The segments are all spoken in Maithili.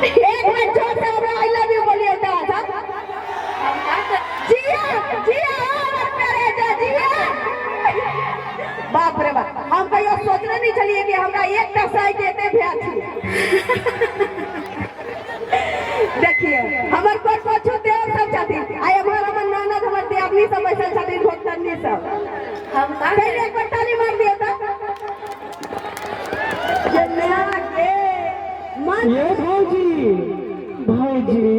एक मिनट जोर से हमरा I love you बोलिए तो सब। हम का कर जिया जिया हमर प्यारे जा जिया। बाप रे बाप, हम कहियो सोचने नहीं छलिए कि हमरा एकटा साइड एते भैया छी। देखिए हमर पर पाछू देव सब छथिन, आ एम्हर हमर ननद हमर दियादनी सब बैसल छथिन, भोक्तनी सब। हम का पहले एक बार ताली मार दियो तो जना के मन। ये भौजी, भौजी।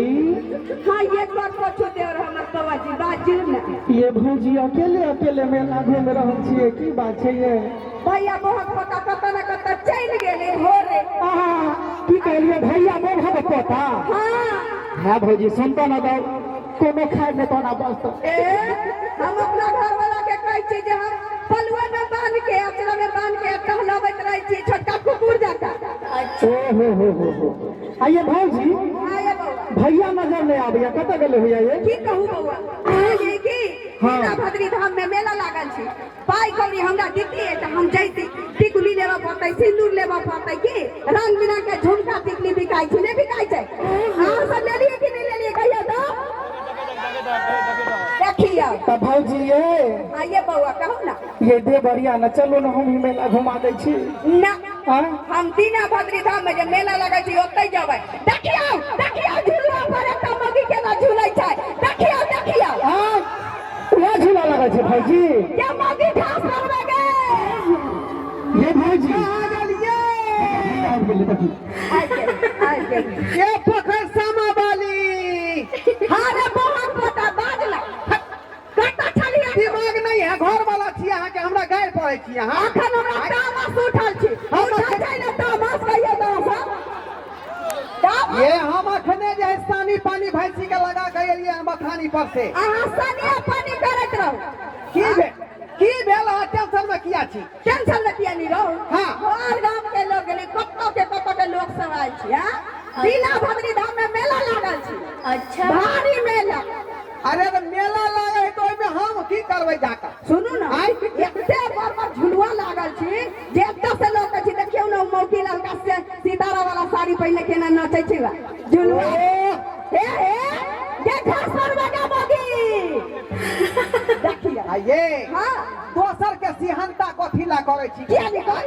हाँ, एक बार पाछू देव हमर बाबा जी, बाजू ना। ये भौजी, अकेले अकेले मेला घूम रहल छियै, की बात छै ये? भैया बहुत पता कत न कत चलि गेलै हो रे। आहा, की कहलियै? भैया मोहब पोता? हाँ। है भौजी, सुनतो न दौ, कोनो खाय में तो ना बसतो। ए, हम अपना घर वाला के कहै छी जे हम पलुआ में बांध के, अचरा में बांध के टहलबैत रहै छी छोटका कुकुर जकाँ। अच्छा। ओ हो हो हो हो, आइए भौजी। हाँ ये बौआ। भैया नजर नहीं आबैया, कतऽ गेलै भैया ये? की कहू बौआ, कहलियै की हाँ। दीना भद्री धाम में मेला लागल छै, पाइ कौड़ी हमरा दितियै तऽ हम जैती, टिकुली लेबऽ पड़तै, सिन्दूर लेबऽ पड़तै, की रंग बिरंग के झुमका टिकली बिकाइ छै, नहि बिकाइ छै? अहाँ सब लेलियै कि नहि लेलियै कहियौ तऽ? देखियौ। तऽ भौजी ये। आइए बौआ, कहू ना। ये दे बढ़िया ना, चलू ना, हम ही मेला घुमा दै छी। ना। आँ? हम दीना भद्री धाम में जे मेला लगै छै ओतै जेबै। देखियौ देखियौ, झुलुआ पर एकटा मौगी केना झुलै छै, देखियौ देखियौ। आँ? उएह झूला लगै छै भौजी? ये मौगी घास पर गे। ये भौजी, आबि गेलै, देखी। आबि गेल, आबि गेल। ये पोखर सामा वाली। हाँ रे मोहन पोता, बाज ना, कतऽ छलियै? दिमाग नहीं है, घर वाला छी अहाँके, हमरा गारि पड़ै छी अहाँ। अखन हमरा तामस उठल छी। उठल छै ने तामस, कहियो तामस तब? ये हम अखने जे है सानी पानी भैंसी के लगा के एलियै हन बथानी पर से। अहाँ सनिया पानी करैत रहू। की भेल, की भेल? अहाँ टेंशन में किया छी? टेंशन में किया नहीं रहू? हाँ। हर गाम के लोग गेलै, कतऽ के कतऽ के लोग सब आयल छी। हाँ, दीना भद्री धाम में मेला लागल छी। अच्छा। भारी मेला। अरे तऽ मेला लागे है तऽ ओहिमे हम की करबै जाकऽ? सुनू ना। आँय? एते बड़ बड़ झुलुआ लागल छी जे एतऽ से लोक छी। देखियौ ने, ओ मौकी ललका से सितारा वाला साड़ी पहिने केना नाचै छै बा झुलुआ। हे हे, ये घास पर बगा मौगी, देखिए। आ ये हाँ। दोसर के सिहनता कथी ला करै छी? किया नहीं कर?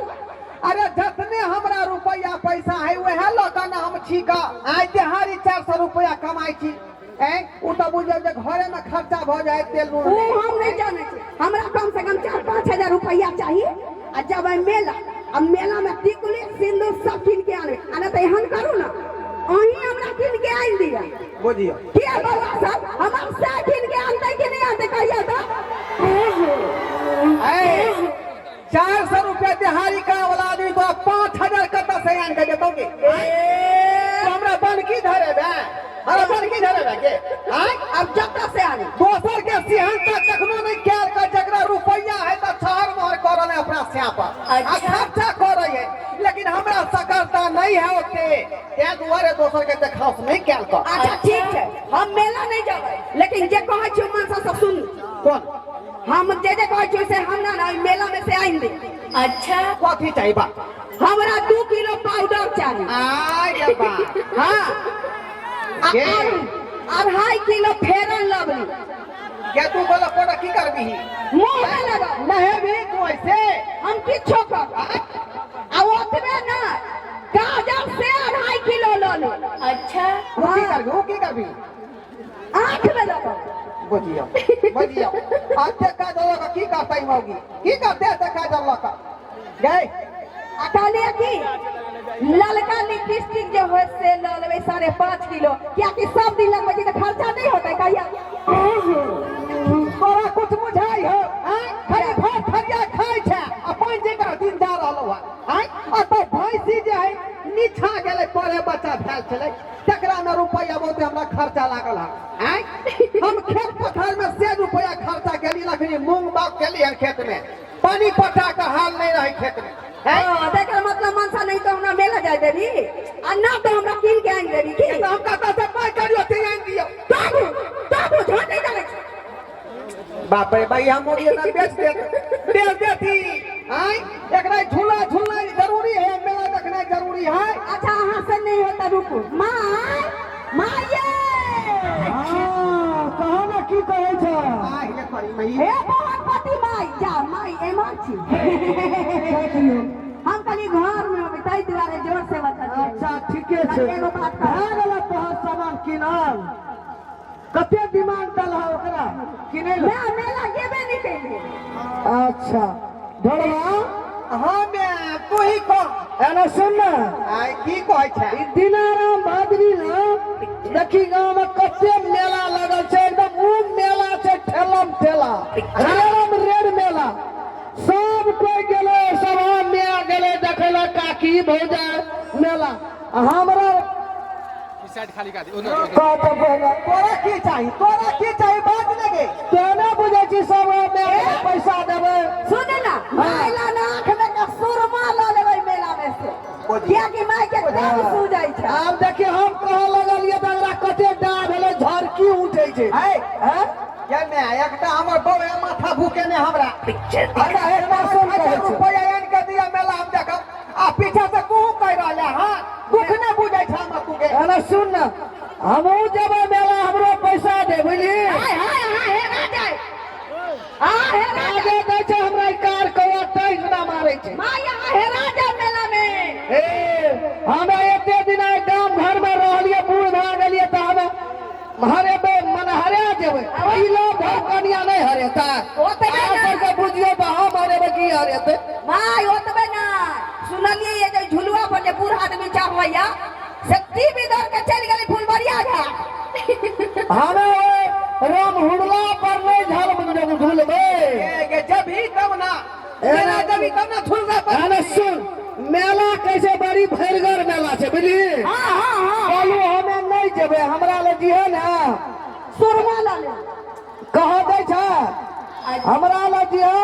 अरे जतने हमरा रुपया पैसा है वएह लऽ कऽ ने हम छी कऽ। आइ देहारी 400 रुपया कमाइ छी, ऐं ओ तऽ बुझियौ जे घरे में खर्चा भऽ जाइ तेल नून। ओ हम नहीं जानै छी, हमरा कम से कम 4-5 हजार रुपया चाहिए आ जब मेला, आ मेला में टिकुली सिंदूर सब कीन के आनबै, आ नहीं तऽ एहन करू ना, अहीं हमरा कीन के आनि दिअ। बुझियौ। किया बौआ सब, हमर से कीन के आनतै कि नहीं आनतै, कहियौ तऽ? ऐ 400 रुपया दिहाड़ी करे वाला आदमी तो 5000 कतऽ से आनि के देतौ के? तो हमरा बनकी धरे बे, हमरा बनकी धरे बे के? आँय? अब जतऽ से आनी। दोसर के सिहनता कखनो नहीं कैल कर। जकरा रुपया है तऽ छहर मोहर करल है अपना स्या पर आ अच्छा। खर्चा करे है, लेकिन हमरा सकरता नहीं है ओते, तें दुआरे दोसर के देखाउस नहीं कैल कर। अच्छा ठीक छै, हम मेला नहीं जेबै, लेकिन जे कहै छी मनसा सब सुनू। कौन? हम जे जे कहै छी से हमरा ना मेला में से आनि दे। अच्छा। कथी चाहिए बा? हमरा 2 किलो पाउडर चाही। आय रे बा। हाँ, आ के? 2.5 किलो फेरन लवली। के तू बोला पोड़ा की करबी? मुंह में लगा। नहेबी तू ऐसे? हम किछो कर। आ ओतबे ना, गाजर से 2.5 किलो लऽ ले। अच्छा। उ की करबी, उ की करबी? आँख में लगा। बुझियौ बुझियौ, अते काजल लऽ कऽ की करतै मौगी? की करतै एते काजल लऽ कऽ गै? आ कहलियै की ललका लिपस्टिक जे होय से लऽ लेबै 5.5 किलो, कियाकि सब दिन लगबै छी तऽ खर्चा नहि होतै, कहिया? तोरा कुछ बुझाइ हो? आँय, खाली भात थरिया खाइ छै आ पानि जेकरा दिन जा रहलौ हँ। आँय, आ तऽ भैंसी जे है नीछा गेलै, पढ़े बच्चा भेल छलै, तकरा में रुपैआ बहुते हमरा खर्चा लागल हँ। आँय, हम खेत पथार में से रुपैआ खर्चा केली, अखनी मूंग बाग केली हन, खेत में पानी पटा के हाल नहीं रहे खेत में। आँय? हँ, तेकर मतलब मनसा, नहीं तो हमरा मेला जाय देबी आ ना तो हमरा कीन के आनि देबी की? तऽ हम कतऽ से पाइ करियो ते आनि दियौ? तब तब झट नहीं जानै छी। बाप रे भाई, हम मोदी ना बेच देत, बेच देती। आँय, एकरा झूला झूलना जरूरी है मेला। कौड़ी है। अच्छा, अहाँ से नहीं होता, रुकू। माय, माये। हँ, कहो ने, की कहै छ? आहि करी मई। हे भगवती माय, जा माय, एमहर छी। हम कनि घर में अबै, ताहि दुआरे जोर से बता। अच्छा, ठीके छै। एगो बात कह। भए गेल तोहर सामान किनल? कते डिमांड देल है ओकरा किनै लए? मैं मेला गेबे नहीं केलिए। अच्छा ढोलवा। हाँ मैं, तू ही कह। एना सुन ने। आइ की कहै छै? ई दिनाराम भादरी ने देखी, गाँव में कते मेला लगल छै, एकदम ऊ मेला छै, ठेलम ठेला, रेड़म रेड़ मेला। सब कोई गेलै, सब मिया गेलै देखै लए, काकी भौजा मेला। आ हमरा कहत पहिले। तोरा की चाही? तोरा की चाही? बात लगे। तेना बुझै छी, सब मेला पैसा देबै। सुन ना, मेला ना आँख में के सुरमा लऽ लेबै मेला में से, कियाकि माय के दम सूझै छै। आब देखिए, हम कहऽ लगलियै तऽ एकरा कते डाह भेलै, झरकी उठै छै। है। हैं? ये मैं एकटा हमर बौआ माथा भूके ने हमरा। अच्छा, एकटा सुन, कहै हजार छै। रुपया आनि के दिया, मेला हम देखब। आ पीछा से तू कहि रहल है, हाँ, दुख नहि बुझै छै हमर तू के। एना सुन ने, हमहूँ जेबै मेला, हमरो पैसा दे, बुझली? हाय हाय हाय, हेरा जाय आ हेरा जाय। आगे दै छै हमरा, ई कार कौआ टैक्स ना मारै छै। माय, यहाँ हेरा जाय मेला में। ए, हमे एते दिन आइ गाम घर में रहलियै, बूढ़ भए गेलियै, तऽ हमे हरेबै, मने हरा जेबै। ई लोग भर कनिया नहि हरेतै। ओतबे अहाँ ना। सबके बुझियौ तऽ हम हरेबै की हरेतै? माय, ओतबे ना, सुनलियै ये जे झुलुआ पर जे बूढ़ आदमी चढ़लैया से टीवी दौड़ के चलि गेलै फुलबरिया घाट। हमे राम हुड़ला पर नहि झल झुलबै। ए, गे जब ही तब ना मेला जब ही तब ना झुलना पर। अरे सुन, मेला कैसे, बड़ी भरिगर मेला छै, बुझली? हाँ हाँ हाँ कहलू, हमे नहि जेबै, हमरा लए दिहे ने। सुरमा लऽ ले। कह दै छै, हमरा लए दिहे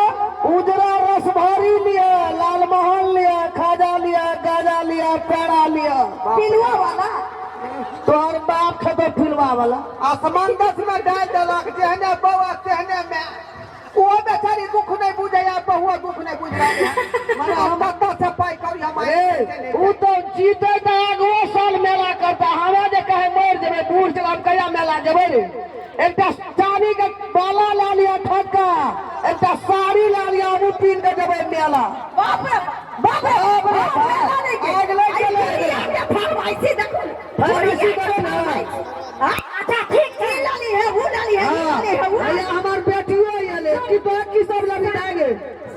उजरा रसभरी लिअ, लालमोहन लिअ, खाजा लिअ, गाजा लिअ, पेड़ा लिअ। पिलुआ वाला। तोहर बाप खेतौ फिलवा वाला। आसमान दस में डालि देलक, जेहने बौआ तेहने मैं। ओ बेचारी दुख नहि बुझैया, बहुआ दुख नहि बुझ रहल है। मने हम कतऽ से पाइ करी हम? ए, ऊ तो जीते तऽ अगलो साल मेला करता। हमरा जे कहे मरि जेबै, बूढ़ छै, हम कहिया मेला जेबै रे? एकटा चानी के बाला ला लिअ ठोका, एकटा साड़ी ला लिअ, हमहूँ पीन के जेबै मेला। बाप रे बाप रे। बाप रे बाप। मेला नहीं के। आग लागि गेलै। आई के फरमाइशी देखू। फरमाइशी करू ने। हाँ? अच्छा ठीक छै, ई लाली है, वो लाली है, ई लाली है, वो। भैया, हमर बेटियो एले की, तो की सब लगी जाएंगे?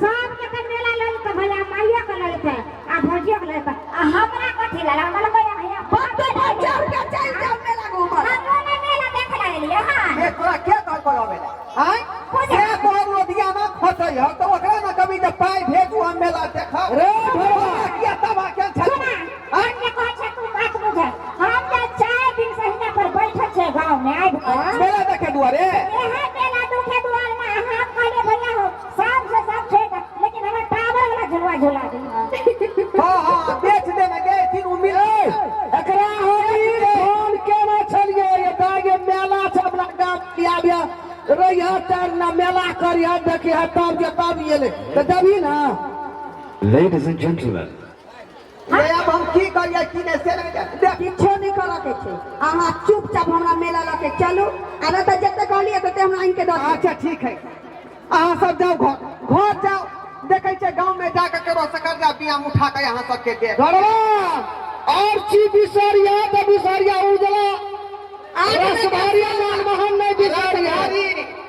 सबके तऽ मेला लगतै भैया, माइयो के लगतै आ भौजियो के लगतै, आ हमरा कथी लग? हमरा भैया भैया। बच्चो पर चढ़ के चलि जाओ मेला घूमल। हमरो ने मेला देख लगलियै हँ। ए, तोरा के कहल करबै आँय? से तोहर लोधियाना खसै ह तऽ ओकरा ने कभी जे पाइ भेजू, हम मेला देखब। रे भैया। किया तबाह केल छै? सुना, हम जे कहै छै तू बात बुझ। हम जे 4 दिन से हिना पर बैठल छै गाँव में आबि कऽ। मेला देखे दुआरे। एहे मेला दुखे दुआर में अहाँ कहलियै भैया हो सब से सब छोड़ दे, लेकिन हमर टावर वाला झुलवा झुला दी। हाँ हाँ, बेच देने गे तीन उम्मीद। एकरा हम ई फोन केने छलियै, ये दागे मेला छै अपना गाम में, आबिया रहिया चार ना, मेला करिया, देखिया, तब जे तब एलै तऽ देबही ने। Ladies and gentlemen, ये अब हम की करिए की नहि से नहि जाने। देख। किछो नहि करऽ के छै, अहाँ चुपचाप हमरा मेला लऽ के चलू, आ नहि तऽ जते कहलियै तते हमरा आनि के दऽ दियौ। अच्छा ठीक है, अहाँ सब जाओ, घर घर जाओ। देखै छै गाँव में जाके ककरो से कर्जा बियाम उठा के अहाँ सबके देब। घरवा और ची बिसरिया तऽ बिसरिया, उजला रसभारिया लालमोहन नहि बिसरिया।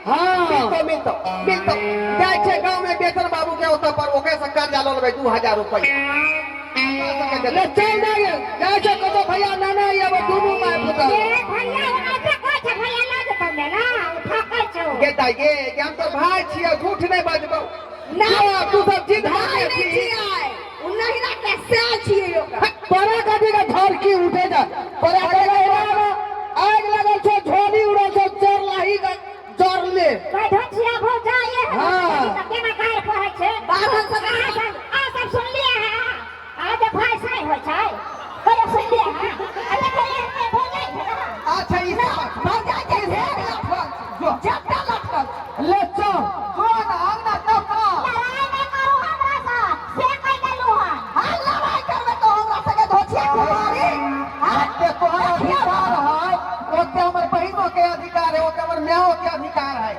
हाँ। मिलतो मिलतो मिलतो। जाइ छै गाँव में बेचन बाबू के ओतऽ पर, ओकरे से कर्जा लऽ लेबै 2000 रुपैआ। ले चल ना, गे जाइ छै कतौ भैया, नाना आब दुनू माय पुतहु। ये भैया, ऐसे कहै छै भैया लऽ जेतौ मेला, ओ ठकै छौ। गे दाइ गे, गे हम तो भाय छियै, झूठ नहि बजबौ। नहि। जो तू सब जिद भाय नहि छियै, ओ नहिरा के सैल छियै ओकर। तोरा कथी के झरकी उठे जा? तोरा आगि लगल छौ, झोली उड़ल छौ, चोर लाही के जर ले। बैठल छियै भौजाई। हाँ। केना गारि पढ़ै छै। 12 सौ। अहाँ सब सुनलियै हँ? अहाँ जे भाय साइ होइ छै, कहियो सुनलियै हँ? आ देखियौ, एहने भौजाई छै ने। अच्छा, ई सब भौजाई के ढेर लटकल जो। जत्ता लटकल। ले चल। जो ना अंगना तब ना। लड़ाई नहि करू हमरा साथ, से कहि देलहुँ हन। हाँ, लड़ाई करबै तऽ हमरा सबके धोती। बहिनो के अधिकार है, ओते हमर मायो के अधिकार है।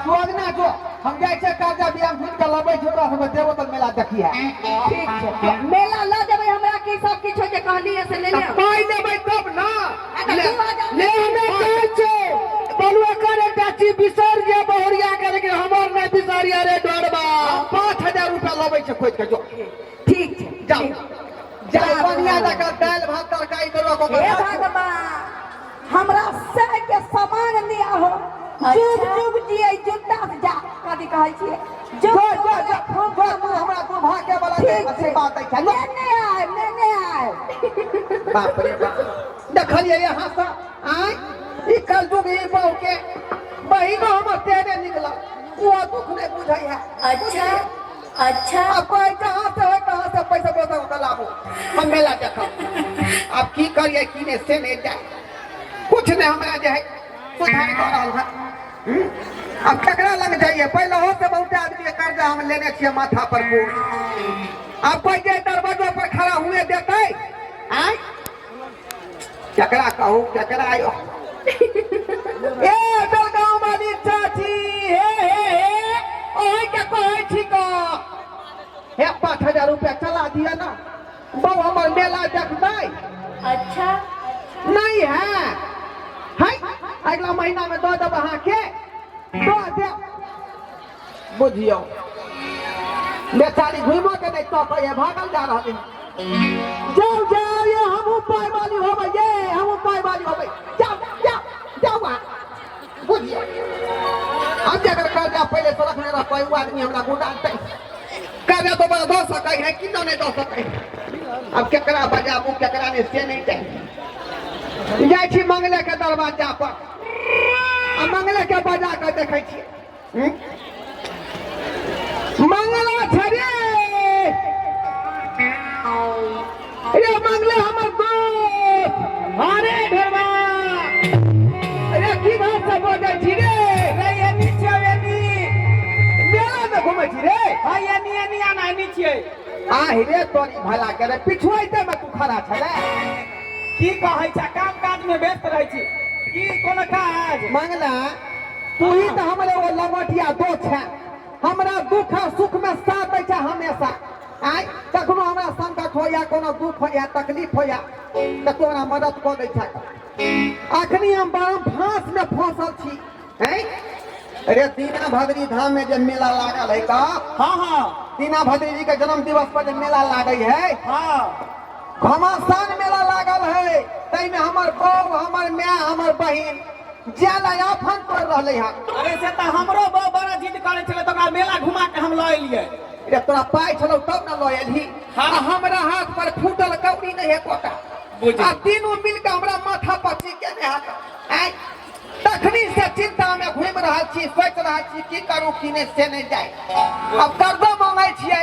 तू अगना जो, हम जाइ छै कर्जा बियाह घुमि के लबै छै, ओकरा सबके देबो तऽ मेला देखिहे। ठीक छै, मेला लऽ जेबै। हमरा की सब किछु जे कहलियै से ले लिअ। पाइ लेबै तब ना। आ तऽ 2000। ले, हमे कहै छै बोलू, एकर एकटा चीज बिसर जे बहुरिया के, लेकिन हमर नहि बिसरिया रे डरबा। 5000 रुपया लबै छै खोजि के, जो। ठीक छै। जाओ जाओ, बढ़िया जकाँ दालि भात तरकारी तरुआ कऽ हे के। भगवान, हमरा सह के सामान लिया हो। जुग जुग जिए, जूता से जा, कथी कहै छियै, जुग जो जो जुग जो खूब जो, तू हमरा तू भाके वाला ठीक छै। बात है। लेने आए, लेने आए। बाप रे बाप, देखलियै यहाँ से आय, ई कलयुग, ई बहु के बहिनो हमर तेरे निकलल, ओ दुख नहीं बुझै है। अच्छा अच्छा। अब कोई कहाँ से है, कहाँ से पैसा पैसा ओकरा लाबू, हम मेला देखब। अब की करिए की नहीं से नहीं जाए, कुछ नहीं हमरा जे है सुधार कऽ रहल है। हम्म? अब केकरा लग जाइए? पहले हो से बहुत आदमी के कर्जा हम लेने छियै माथा पर बोझ। अब कोई जे दरवाजा पर खड़ा हुए देतै? आय, केकरा कहू, केकरा आयो? ए बेलगांव वाली चाची, हे हे हे, ओहि के कहै छी क हे, 5000 रुपया चला दिया ना बहु, हमर मेला देखबै। अच्छा। नहीं है, है अगला महीना में दऽ देब अहाँके, दऽ देब। बुझियौ, बेचारी घुमो के नहीं तकै है, भागल जा रहल है। जाओ जाओ, ये हमहूँ पाइ वाली होबै, ये हमहूँ पाइ वाली होबै। जाओ जाओ जाओ अहाँ। बुझियौ, हम जकर कर्जा पहिले से रखने रहबै, ओ आदमी हमरा गुडालतै। कर्जा तो बड़ा दऽ सकै है कि नहि दऽ सकै है? अब केकरा बजाबू, केकरा नहि से नहीं जाय। जाइ छी मंगले के दरवाजा पर आ मंगले के बजा के देखै छियै। हम्म? मंगला छै रे, रे मंगले हमर दोस्त। अरे ढेरवा, अरे की बात से बजै छी रे? रे एनी छियै, एनी। मेला में घुमै छी रे? हां, एनी एनी आना, एनी छियै। आहि रे तोरी भला के रे, पिछुआइते में तू खड़ा छले। की कहै छै, काम काज में व्यस्त रहै छी। की कोनो काज? मंगला, तू ही तऽ हमरे ओ लंगोटिया दोस्त है, हमरा दुख आ सुख में साथ दै छै हमेशा। आय, कखनो हमरा संकट हो या कोनो दुख हो या तकलीफ हो या, तऽ तू हमरा मदद कऽ दै छै। अखनी हम बड़ा फांस में फंसल छी हैं। अरे, दीना भद्री धाम में जे मेला लागल है का? हाँ हाँ। दीना भद्री जी के जन्म दिवस पर जे मेला लागै है, घमासान मेला लागल है, ताहिमे हमर बहू, हमर माय, हमर बहिन जाय आफन तोड़ रहलै हन। अरे, से तऽ हमरो बहू बड़ा जिद करै छलै, तऽ ओकरा मेला घुमा के हम लऽ एलियै। रे, तोरा पाइ छलौ तब ने लऽ एलही। हाँ। आ हमरा हाथ पर फूटल कौड़ी नहीं है कोटा। बुझली। आ तीनू मिल के हमरा माथा पर केने हाथ। आँय, तखनी से चिंता में घूमि रहल छी, सोचि रहल छी की करू की नहीं से नहीं जाय। अब कर्जो मांगै छियै,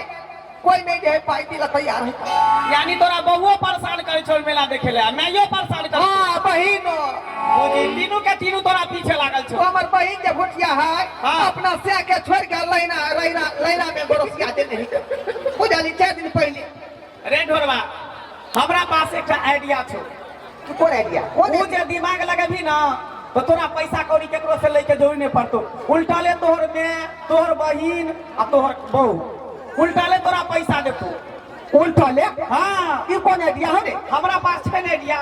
कोई नहीं जे है पाइ दिला तैयार है। यानी तोरा बहुओ परेशान करै छौ मेला देखे ले, आ माइयो परेशान करै छौ। हाँ, बहिनो। बुझी, तीनू के तीनू तोरा पीछे लागल छौ। हमर बहिन जे भुटिया है, अपना से के छोड़ के लैना रैना लैना में गोरसिया देने है, बुझली, 4 दिन पहले। रे ढोरबा, हमरा पास एकटा आइडिया छौ। तू कोन आइडिया, कोन? ऊ जे दिमाग लगेबही ना, तो तोरा पैसा कौड़ी केकरो से लैके जरूरी नहीं पड़तो। उल्टा ले तोहर माय, तोहर बहिन आ तोहर बहू उल्टा ले तोरा पैसा देतो। उल्टा ले? हाँ। ई कोन आइडिया है रे? हमरा पास छै ने आइडिया,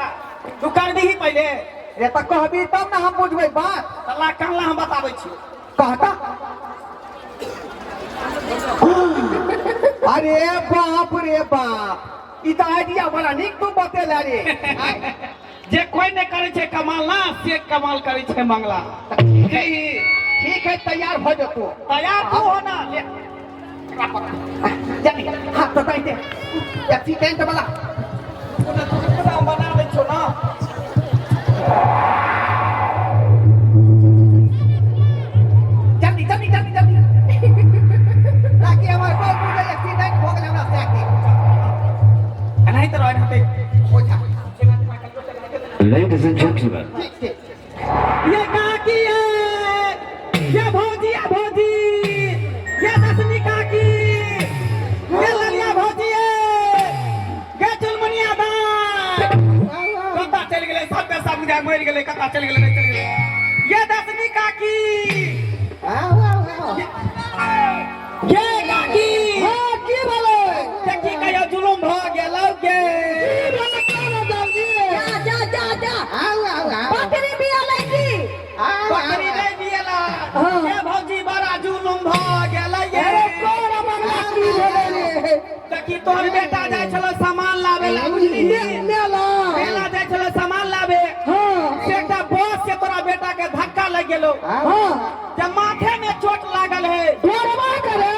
तू कर दीही पहिले। रे, तऽ कहबी तब ने हम बुझबै बात। तल्ला कहला, हम बताबै छी। कहता। अरे बाप रे बाप, ई तऽ आइडिया बड़ा नीक तू बतेला रे। आय, जे कोई नहि करै छै कमाल ना, से कमाल करै छै मंगला। ठीक है, तैयार भऽ जेतौ। तैयार तू हो ना। ले, जल्दी हाथ तो दे एक्सीडेंट वाला। हम बना दै छौ ना। जल्दी जल्दी जल्दी जल्दी, ताकि हमर बाप बुझे एक्सीडेंट हो गेल हमरा से आके। एनाहिते रह, एनाहिते। हो जा। Ladies and gentlemen, ठीक छै। ये काकी है, ये भौजी है भौजी, ये दसमी काकी, ये ललिया भौजी है, ये चुलमुनिया दाई। कतऽ चलि गेलै सबके सब? बुझाइ मरि गेलै। कतऽ चलि गेलै? नहि चलि गेलै। बकरी नहीं बियला। हाँ। ये भौजी बड़ा जुलुम भ गेलै ये। अरे तोरा मंगला की भेलै रे? देखी तोहर बेटा जाइ छलो सामान लाबे ला, बुझली? मेला। मेला जाइ छलो सामान लाबे। हाँ। से एकटा बस से तोरा बेटा के धक्का लग गेलो। हाँ। जे माथे में चोट लागल है। डरबा करे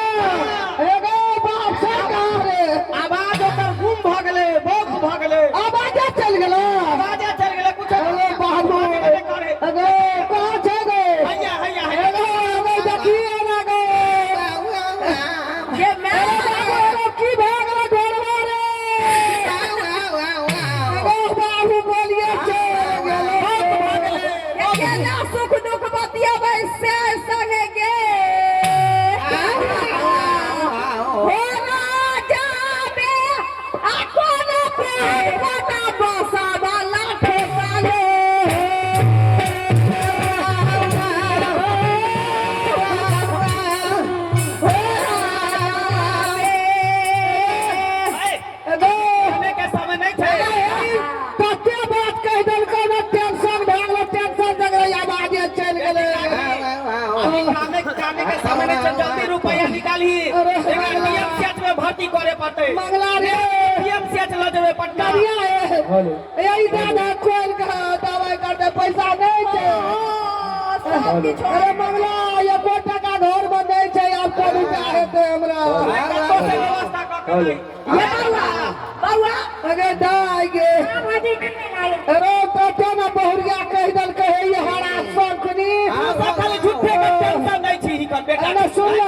एगो बाप सरकार रे। आवाज ओकर गुम भ गेलै, बौक भ गेलै। आवाजे चलि गेलै। आवाजे चलि गेलै कुछ। अरे बाबू। करे। अरे कहाँ छै गे? हैया हैया हैया। एगो एगो देखिए ना गे। ये मैं अरे बाबू, अरे की भए गेलै ढोरबा रे? एगो बाबू बोलिए चलि गेलै। ये केना सुख दुख बतियाबै से संगे गे। हो राजा बे आ कोनो प्रेम बता बसावाला ठेकाले। हो राजा बे। एगो कहने के समय नहीं छै। कते बात कहि देलकै ने, टेंशन भए गेलै, टेंशन जगलै, आवाजे चलि गेलै। अभी कामे कामे के समय नहीं छै, जल्दी रुपया निकालही। अरे एकरा पीएमसीएच में भर्ती करे पड़तै। मंगला रे। पीएमसीएच ल जेबै पटना। करिया ए यही दादा खोल के दवाई करते, पैसा नहीं छै। सब किछु। अरे मंगला, एको टका घर में नहीं छै, आब कोन रुपया हेतै हमरा? कतौ से व्यवस्था कऽ के दै। ये बौआ बौआ। अगे दाइ गे। अरे कते ने बहुरिया कहि देलकै हे ई हरा शंखनी। तू सब खाली झूठे के टेंशन दै छी हिकर बेटा। अरे सुन ल,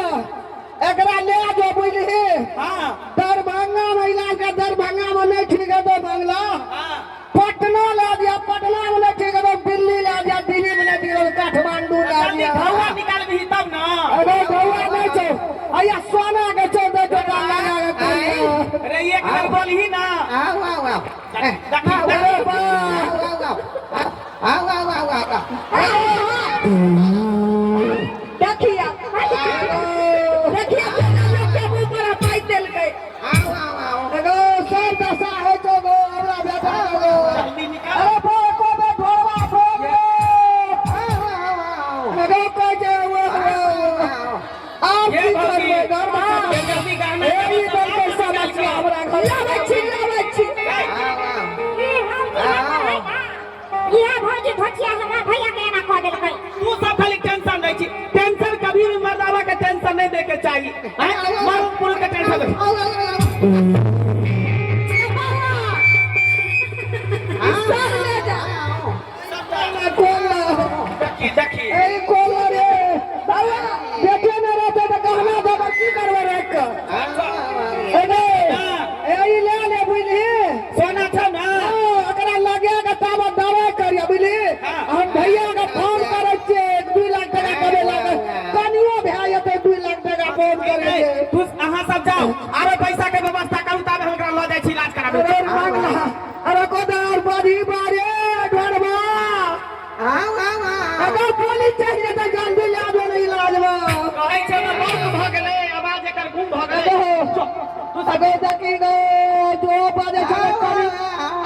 एकरा ले जो, बुझलिही? हाँ। दरभंगा में इलाज कर, दरभंगा में नहीं ठीक हेतौ मंगला, हाँ। पटना ले दिया, पटना में नहीं ठीक हेतौ दिल्ली ले दिया, दिल्ली में नहीं ठीक हेतौ काठमांडू ले जल्दी दिया। ढौआ निकालबही तब ना। अरे ढौआ नहीं छै, अया सोना के छौ, दे टका लगा के करिया। अरे एक बार बोलही ना। देखी। अरे बा। देखिया देखिया केना लोक के मुंह पर पाइ देलकै। एगो सब दशा होइ छौ गो हमरा बेटा गो। जल्दी निकाल। अरे बा, एको बेर ढोरबा ठोक रे। एगो कहै छै, ओ, आब ये की भौजी, करबै घरमा? ये जल्दी गहना हे ई देलकै समस्या हमरा घर। लाबै छी, लाबै छी। इहे भौजी धोतिया हमरा भैया के एना कऽ देलकै। तू सब खाली टेंशन दै छी। टेंशन कभी भी मर्दावा के टेंशन नहीं दे के चाहिए। हैं? मर्द पुरुष के टेंशन दे। सब ले जा। कोन? देखी देखी। ए कोन रे बौआ, बेटे ने रहतै तऽ गहना देबै, की करबै राखि कऽ? एगे ए ई ले ले, बुझलिही? सोना छौ ना? हाँ, एकरा लगे के ताबत दवाई करिया, बुझलिही? हाँ। हम भैया के फोन करै छियै, 2 लाख टका कमे लागल, कनियो भए जेतै, 2 लाख टका फोन करै छियै। तू अहाँ सब जाओ, आरो पैसा के व्यवस्था करू, तब हम ओकरा लऽ जाइ छी इलाज कराबै। अरे मंगला, अरे कोदार बड़ी बारे ढोरबा, अगर पुलिस चाहिए तऽ जल्दी ला दो ने इलाज में। कहै छै ने, बंद भऽ गेलै, आवाज एकर गुम भऽ गेलै। अगो अगो देखी गो, जो बाजे छै करी,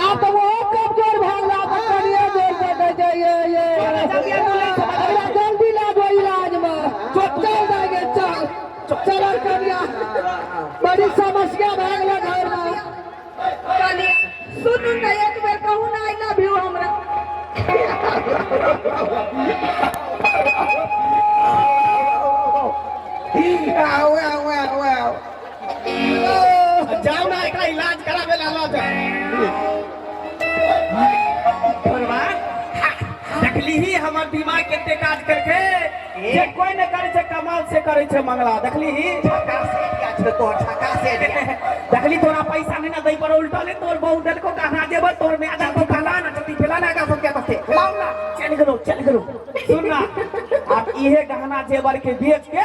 आब तऽ वो कमजोर भऽ गेला, तऽ कनिए जोर से कहै छै ये ये। अगला जल्दी ला दो इलाज में। चल जाएंगे, चल चल कनिया, बड़ी समस्या भए गेलै घर में। कनी सुनू ने, एक बेर कहू ने I love you हमरा। जाओ ना, एकरा इलाज कराबे ला लऽ जाओ। ढोरबा, देखलीही हमर दिमाग कते काज करके? जे कोई ने करे छै कमाल से करे छै मंगला, देखलीही? देखली, तोरा पैसा नहीं ना दै पर उल्टा ले तोर बहु देलको गहना जेबर, तोर में आधा तो फला ना, जल्दी फैला ना सब क्या तस्ते चल गेलो, चल गेलो। सुन ना, आब इहे गहना जेबर के बेच के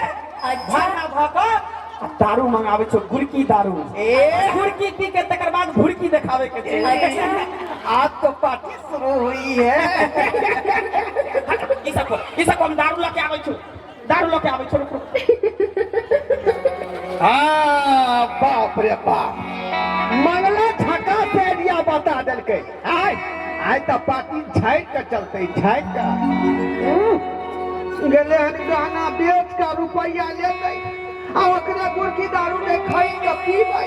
भाड़ा भ के आ दारू मंगावे छो, गुड़की दारू। ए गुड़की पी के तकर बाद भुड़की देखावे के छै। आज तो पार्टी शुरू हुई है। हट, ई सब ई सब हम दारू लके आबै छु, दारू लके आबै छु, रुक रुक। हाँ, बाप रे बाप, मंगला झका से एरिया बता देलकै। आय आइ तऽ पार्टी झाड़ि कऽ चलतै, झाड़ि कऽ। गेलै हन गहना बेच कऽ रुपैआ लेतै आ ओकरे गुड़की दारू ने खरीद कऽ पीबै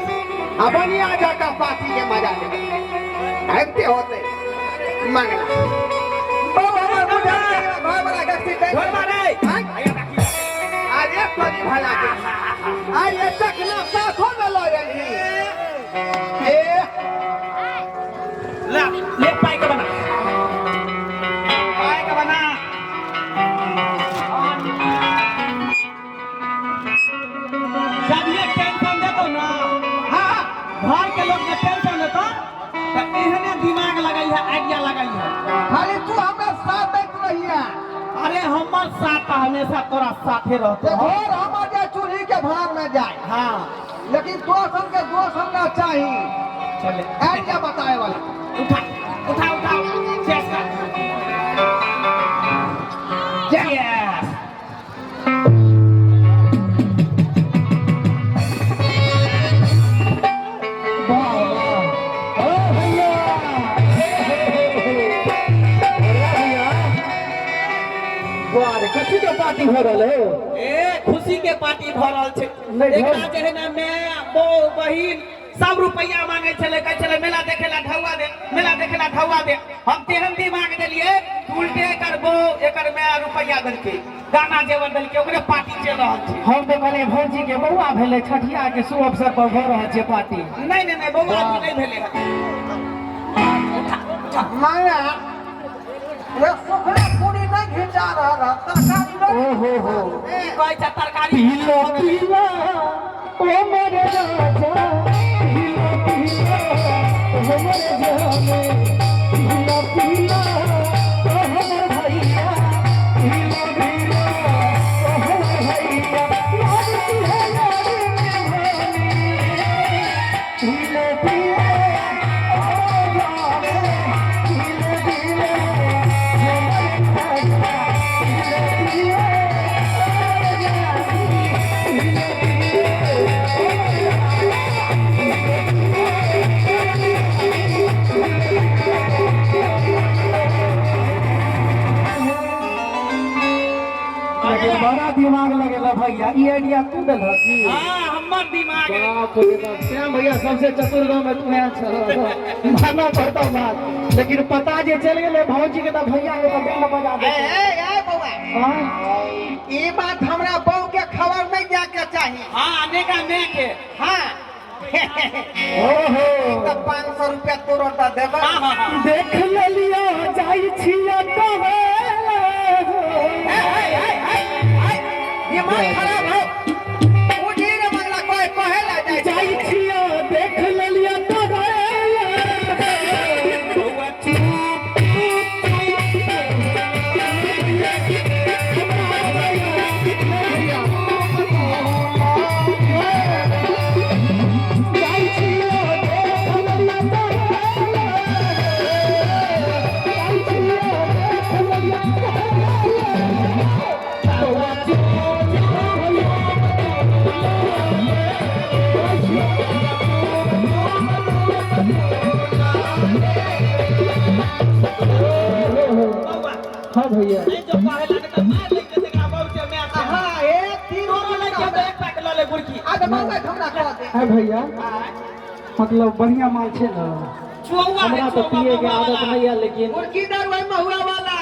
आ बढ़िया जकाँ पार्टी के मजा लेबै। आबिते होतै मंगला। बाबा हमर बुझल छै, घर बला गस्ती दै। घरबा रे। आँय? अरे तोरी भला के। आइ ये चखना साथो में लऽ गेलही। ए ला ले पाई के बना, पाई के बना। जब ये टेंशन देतो ना, हाँ, घर के लोग जे टेंशन देतो तो एहने दिमाग लगई है, आइडिया लगई है। खाली तू हमरा साथ दैत रहिया। अरे हमर साथ हमेशा तोरा साथे रहतो। घर हमर जे चूल्ही के भार में जाए। हाँ लेकिन तोरा सन के दोस्त हमरा चाही। चले आइडिया बताए वाला। उठा उठा उठा, चेस कर। यस। वाह वाह, ओ भैया, बढ़िया भैया। वाह रे, कथी के पार्टी हो रहल है? ए खुशी के पार्टी भऽ रहल छै। नहि, एकरा जे है ना, my बहू बहिन सब रुपैया मांगे छलै, कहै छलै मेला देखे ला ढौआ दे, मेला देखे ला ढौआ दे। हम तेहन दिमाग देलियै कि उल्टे एकर बहू एकर my रुपैया देलकै, गाना जेवर देलकै, ओकरे पार्टी चलि रहल छै। हम तऽ कहलियै भौजी के बौआ भेलै, छठिया के शुभ अवसर पर भऽ रहल छै पार्टी। नहि नहि नहि, बौआ अभी नहि भेलै हन। माया रे, सुखले पूरी नहीं घिचा रहल है, तरकारी नहीं। ओ हो हो। की कहै छै तरकारी? पीला पीला ओ मेरे राजा, पीला पीला ओ मेरे जाने, पीला पीला ओ हमर भैया, पीला पीला ओ हमर भैया, याद तुहे याद निभानी, पीले पीले ओ जाने, पीले पीले हमर राजा, पीले पीले ओ जाने, पीले पीले ओ। लेकिन बड़ा दिमाग लगेला भैया, ई आइडिया तू देलह की? हाँ, हमर दिमाग है। बाप रे बाप, श्याम भैया सबसे चतुर गांव में तू है छह, मानना पड़ता बात। लेकिन पता जे चल गेलै भौजी के तऽ भैया के तऽ बैंड बजा ए देतै। ए ए बौआ, हाँ? ई बात हमरा बहू के खबर नहीं जाके चाही। हाँ, अनेका मैं के। हाँ। ओहो। तऽ 500 रुपया तुरंत देबै। हाँ हाँ हाँ। देख लेलियो जाइ छियै कहे। ए, ए, ए, ए, ए, दिमाग खराब हो। उठी रे मंगला, कोई कहे ला जाइ। जाइ छियै देख लेलियो कहे। बौआ चुप। जाइ छियै देख लेलियो कहे। जाइ छियै देख लेलियो कहे। बौआ। हाँ भैया। नहीं जो कहे ला नहीं तऽ मार लैके तेकरा बहू के my के। हाँ, ए तीन तोरो लैके तऽ एक पैक लऽ ले गुड़की। आज मंगला हमरा कह दे। है भैया, मतलब बढ़िया माल छै ने? चुआ है। हमरा तऽ चुआ पिए के बौआ आदत वाला। नहीं है, लेकिन मुर्गी दारू है महुआ वाला।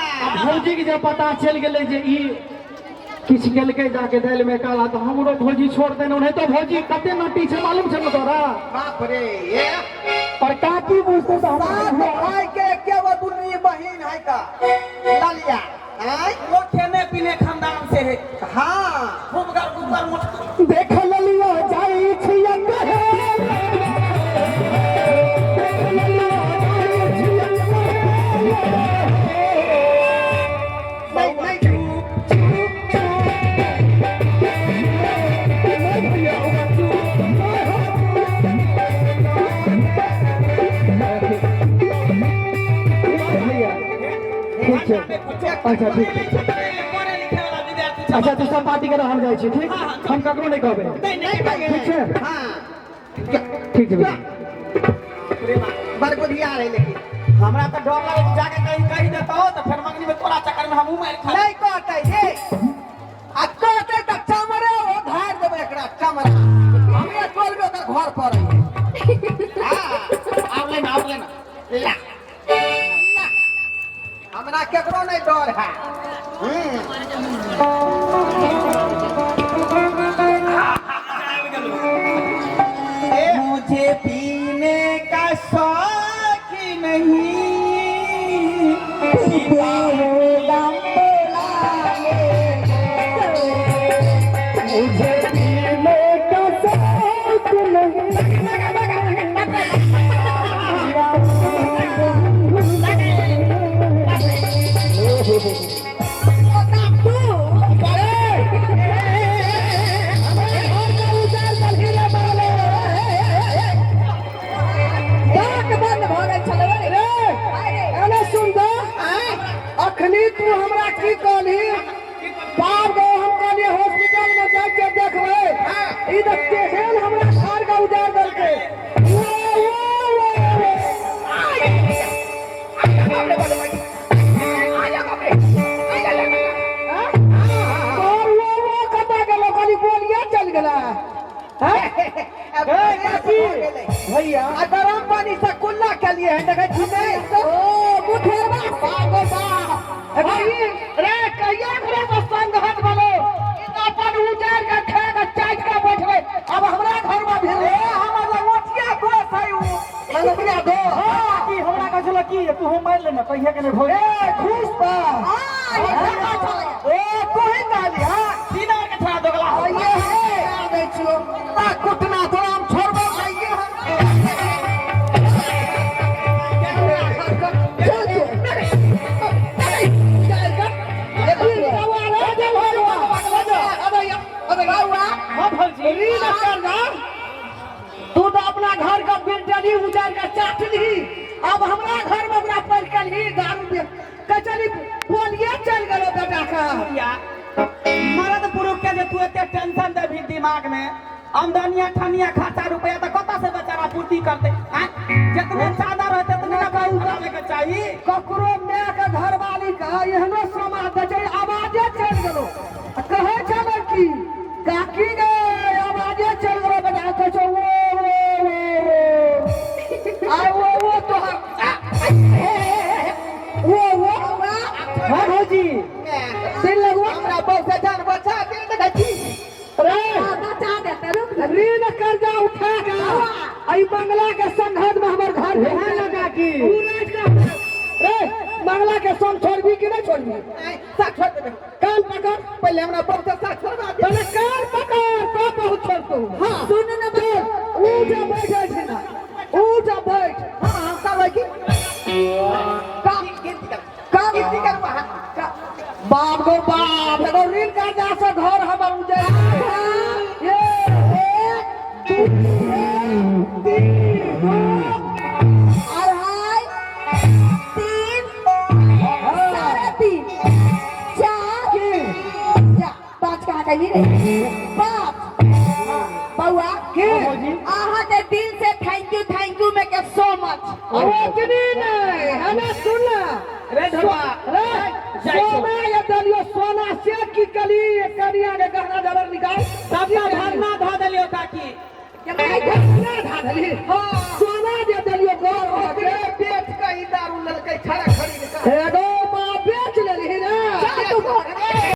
भौजी के जब पता चलि गेलै जे ई किछु केलकै जाके दालि में काला, तऽ हमरो भौजी छोड़ देने। नहीं तऽ भौजी कते नटी छै मालूम छै ने तोरा? बाप रे, ये पर काकी बुझते तऽ सात हमरा भाई के एके गो दुनू बहिन है का ललिया आय। वो खेने पीने खानदान से है। हाँ। खूब गर गुगर मुठ। देख लेलियो जाइ छियै कहे, देख लेलियो जाइ छियै कहे। नहीं नहीं। भैया ठीक छै? अच्छा ठीक छै। पढ़े लिखे वाला विद्यार्थी छै। अच्छा, तू सब पार्टी कर, हम जाइ छी, ठीक? हम ककरो नहि कहबै। नहीं नहीं। ठीक छै। हाँ। ठीक छै भैया। बड़ बुधियार है लेकिन। हमरा तऽ डर लागै छै, जाके कहीं कहि देतौ तऽ फेर मंगनी में तोरा चक्कर में हमहूँ मारि खा नहीं कहते ये आ कहते तऽ चमड़े ओ धार देबै एकरा चमड़ा हमरे टोल में ओकर घर पर है। आब लेना आब लेना ला ला। हमरा केकरो नहीं डर है। मुझे पीने का शौक नहीं पीता मुझे पीने का शौक नहीं। डाक बंद भऽ गेल छलै रे। अरे अरे सुन दो, अखनी तू हमरा की कहली? बाप गो, हम कहलिए हॉस्पिटल में जाके देखबै, ई तऽ केहन हमरा घर के उजाड़ देलकै। वो, वो, वो, वो। तोहर वो वो कतऽ गेलो? खाली बोलिए चल गेला। भैया आ गरम पानी से कुल्ला के लिए है, देखै छी नहीं? ओ मुठेरवा। बाप गो बाप, रे कहिया एकरा से संघत भलो? ई तऽ अपन उजाड़ के खा के चाटि के बैठबै। अब हमरा घर में भी ए हमर लंगोटिया दोस है उ लंगोटिया दो। की हमरा कहै छलो की तू हम मारि लेना कहिया के नहीं भोज। ए खुश बा। हां, ई धक्का छलै। ए तू ही कहली हां। तीन और के छोड़ा दोगला। आइए है दै छियो। ना कुटना तोरा हम छोड़बो आइए हम। चल तू। चल कर। बौआ, हां भौजी। ऋण कर्जा तू तो अपना घर का बिल डली उजाड़ के चाटली, अब हमरा घर में ओकरा पड़ के ही दारू बे कचली बोलिए चल गेलो बेटा का। या मर्द पुरुष के जे तू एते टेंशन देबही दिमाग में, आमदनिया ठनिया खर्चा रुपया तऽ कतऽ से बेचारा पूर्ति करतै? आँय, जितने चादर रहतै ततने ने उतारे के चाही। ककरो माय के घरवाली का एहनो समाज दै छै, आवाजे चल गेलो। आ कहै छलै की काकी गे, आवाजे चल गेलो बेटा, कहै छौ वो वो वो वो आ वो वो तोहर वो वो। हाँ भौजी, दिल लगवा। हमरा बहु से जान बचा के देखै छी। रे बचा देते, रुक ना। ऋण कर्जा उठा के आई बंगला के संघत में हमर घर भेल लगा की रे। बंगला के संग छोड़बी कि नहीं छोड़बी? साथ छोड़ देबै। कान पकड़। पहले हमरा बहु से साथ छोड़बा दे। पहले कान पकड़ तो बहुत छोड़तो। हां, सुन ना। चल, ऊ जा बैठ छै ना, ऊ जा बैठ। हां हां, कहबै की कम गिनती कर। कम गिनती कर वहाँ। बाप गो बाप, एगो ऋण कर्जा से घर हमर उजड़ ये। एक, दू, तीन, अढ़ाई, तीन, 3.5, 4, जा, 5 कहाँ कैली रे? 5। बउआ की? अहाँ के दिल से thank you, thank you में के सो मच। अब इतनी नहीं हमें सुनना। रे ढोलवा। रे जाइ छौ। सोना ये दलियो, सोना से की कली? ये करिया के गहना जबर निकाल। सबटा भरना धऽ देलियौ काकी। गहना धा देली, सोना जे दलियो गोर हो के। पेट कहीं दारू ललकै छड़ा खरीद के। एगो